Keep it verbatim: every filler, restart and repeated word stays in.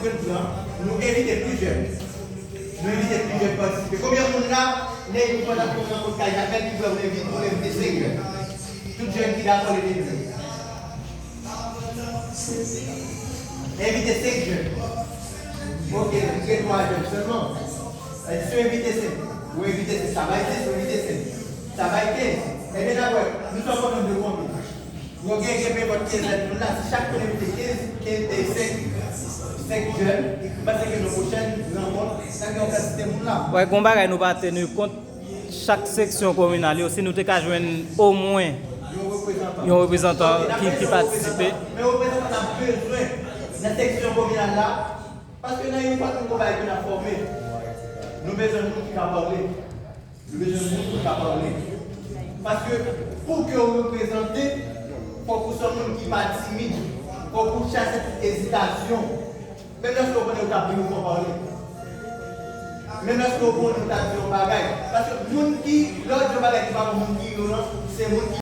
Jèn pran, nou envite plis jèn. Nou envite plis jèn patisipe. Konbyen moun la, lè nou pran nan rankont kay Jakmèl ki prè pou envite, pou envite senk jèn? Tout jèn ki dakò, leve men. Envite senk jèn. Ok, gen twa jèn sèlman. Sa di si w envite senk, ou envite senk, sa bay dis, ou envite senk, sa bay kenz. Ebyen, n ap wè, nou sòt konn de konbyen? Yo gen, gen menm kèk kenzèn moun la, si chak moun envite kenz, kenz, e senk, senk jèn, m panse ke nan pwochèn rankont, n ap gen yon kantite moun la. Wè, gen yon bagay nou pa teni kont, chak seksyon kominal yo, si nou te ka jwenn omwen Yon reprezantan. Yon reprezantan ki, ki patisipe. Men reprezantan n ap bezwen nan seksyon kominal la, paske nan yon pati yon konpayi ke n ap fòme, nou bezwen moun ki ka pale. Nou bezwen moun ki ka pale. Paske pou ke w reprezante, fòk ou se yon moun ki pa timid. Fòk ou chase tout ezitasyon. Menm lèske w konnen ou t ap vin ou fò pale. Menm lèske w konnen ou t ap di yon bagay. Paske moun ki, lè w di yon bagay ki pa bon, moun ki iyoran, se moun ki